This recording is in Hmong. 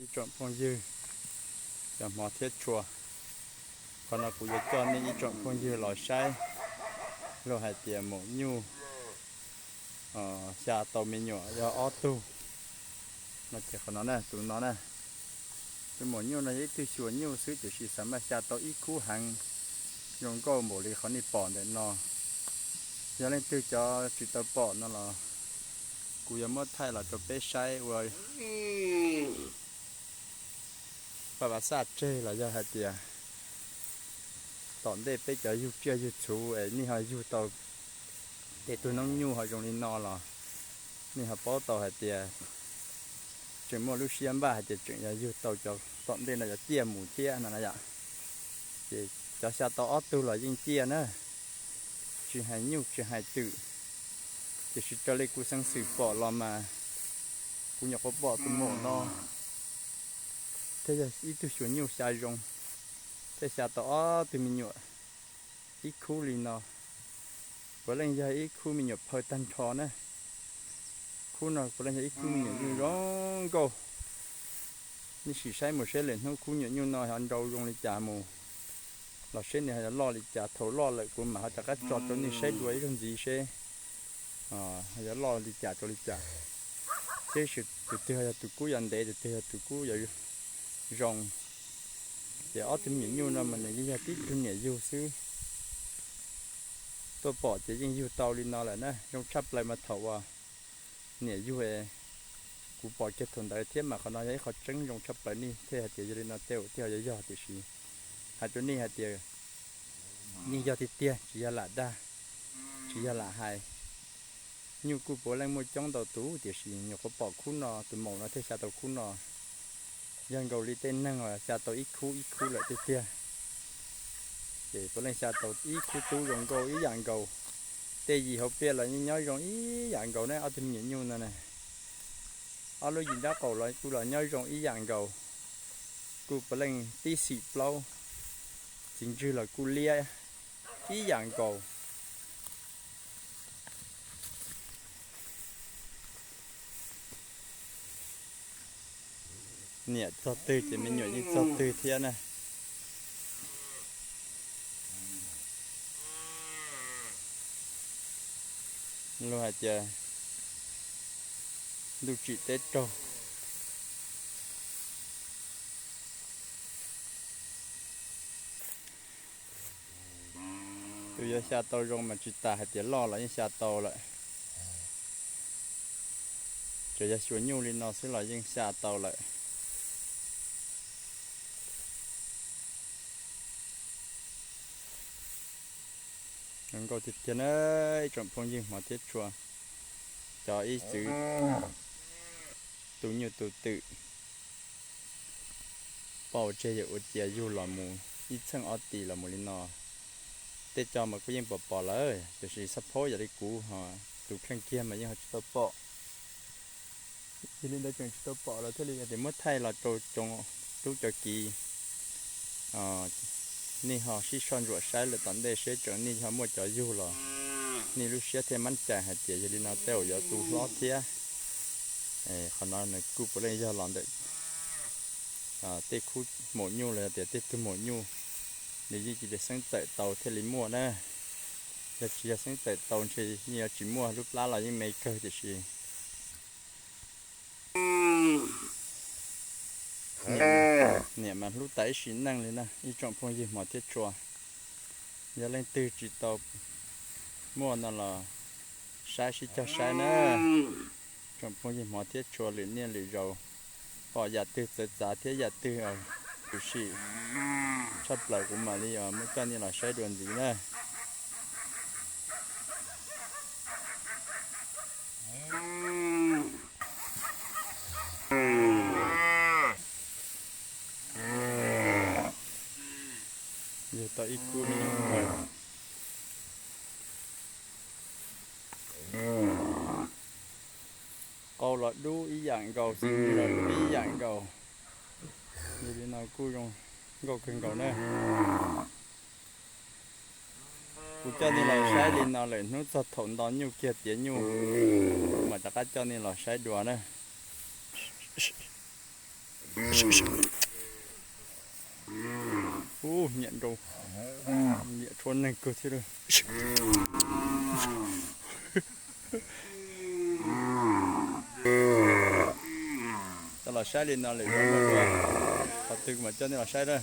Ib tsoom phooj ywg, cov hmov thiab tshua, qhov no kuv yuav coj nej ib tsoom phooj ywg los saib luag hais tias maum nyuj xya tau me nyuam yog ob tug no ces qhov no na, tus no na, tus maum nyuj no yog ib tug xyuas nyuj xwb tiam sis xav mas xya tau ib khub heev, zoo nkauj npaum li qhov nej pom ntawm no. Yog leej twg cov tsis tau pom no los kuv yuav muab thaij los rau peb saib ua paj vav xaj tseg los yog hais tias tom ntej peb cov yug tsiaj yug txhuv es nej ho yug tau tej tug noob nyuj ho zoo li no los nej ho paub tau hais tias tseem muaj lub siab npaj hais tias tseem yog yug tau cov tom ntej no cov ciaj mus thiab no na yom. Ces cov xya tau ob tug los yeej ciaj na, tsis hais nyuj tsis hais twm. Tiam sis raws li kuv xeev xwm pom los mas kuv nyuam qhuav pom tus maum no thiaj yog ib tug xyuas nyuj xya zoo, thiaj xya tau ob tug me nyuam ib khub li no. Puav leej yog ib khub me nyuam phaw tag nrho na. Khub no puav leej yog ib khub me nyuam nyuj zoo nkauj. Nej sim saib mus seb lwm hnub khub nyuam nyuj no ho nrau zoo li cas mus los seb nws ho yuav loj li cas. Thaum loj lawm kuv mam ho rov qab tso rau nej saib dua ib zaug ntxiv seb ho yuav loj li cas rau li cas. Seb tus twg ho yog tus kub yuav ntev, tus twg yog tus kub yuav zoo. Ces ob tug me nyuam nyuj no mas nws yeej yog tib tug niam yug xwb. Tuaj pom ces yeej yug tau li no lawm na. Zoo tshaj plaws mas thaum uas niam yug, kuv pom kiag thaum ntawd thiab mas qhov no yog ib qho tseeb zoo tshaj plaws. Nej thiaj hais tias yog li no tej zaum thiaj yog, yog tiam sis hais rau nej hais tias yeej yog tiag tiag, tsis yog lam dag, tsis yog lam hais. Nyuj kuj puav leej muaj coob ntau tus tiam sis nyuam qhuav pom khub no, tus maum no thiaj xya tau khub no. Yog nkaus li tej neeg uas xya tau ib khub ib khub lawm tiag tiag. Ces puav leej xya tau ib khub tub zoo nkauj ib yam nkaus. Tej yim hauv pliaj los yeej nyob zoo ib yam nkaus na, ob tug me nyuam nyuj no na. Ob lub yim nraub qaum los kuj los nyob zoo ib yam nkaus. Kuj puav leej tib xim plaub, txiv ntswg los kuj liab ib yam nkaus. Niam txog twg ces me nyuam yeej txog twg thiab na. Luag hais tias ntuj tsim teb raug. Tus yuav xya tau zoo mas tsis tas hais tias loj los yeej xya tau lawm. Tsuas yog xyuas nyuj li no xwb los yeej xya tau lawm. Zoo nkauj tiag tiag na ib tsoom phooj ywg hmov thiab tshua, cov ib txwv tu nyuj tu twm. Poj ua tseg yawm ua cia yug los mus ib txheej ob tis los mus li no. Tej co mas kuj yeej pom pom lawm tiam sis xab phaub yam li kuv ho tus kheej kiag mas yeej ho tsis tau pom. Yog li ntawd tseem tsis tau pom los thiaj li hais tias muab thaij los rau tsoom tub cov kiv, nej ho sib soj ntsuam saib lawm tom ntej seb tseem nej ho muaj cov yug los nej lub siab thiaj mab cai hais tias yog li no tej zaum yuav tu hlob thiab. Qhov no nws kuj puav leej yog los ntawm tej khub maum nyuj los yog tias tej tug maum nyuj, nws yeej tsis xeeb txawm tau thiaj li muaj na. Yog tsis yog xeeb txawm tau ntshe yeej yuav tsis muaj, lub plab los yeej me kawg tiam sis niam mas hlub tas ib sim neej li na ib tsoom phooj ywg hmov thiab tshua. Yog leej twg tsis tau muaj no los saib sib cog saib na. Tsoom phooj ywg hmov thiab tshua, lwm niaj lwm zaus pom yam twg txawv txav thiab yam twg tshwm sim tshaj plaws kuv mam li muab coj nej los saib dua ntxiv na. Yug tau ib kub me nyuam phaw. Qau los dub ib yam nkaus, xim ntswg los dub ib yam nkaus. Yog li no kuj zoo nkauj kawg nkaus na. Kuv coj nej los saib li no lawm, hnub txog thaum nto nyuj kiag tiav nyuj, mam rov qab coj nej los saib dua na. Ub, nyiam nrau, nyiam tshuav neeg kawg thiab lawm. Coj los saib li no lawm, qhov twg kuv mam coj nej los saib na.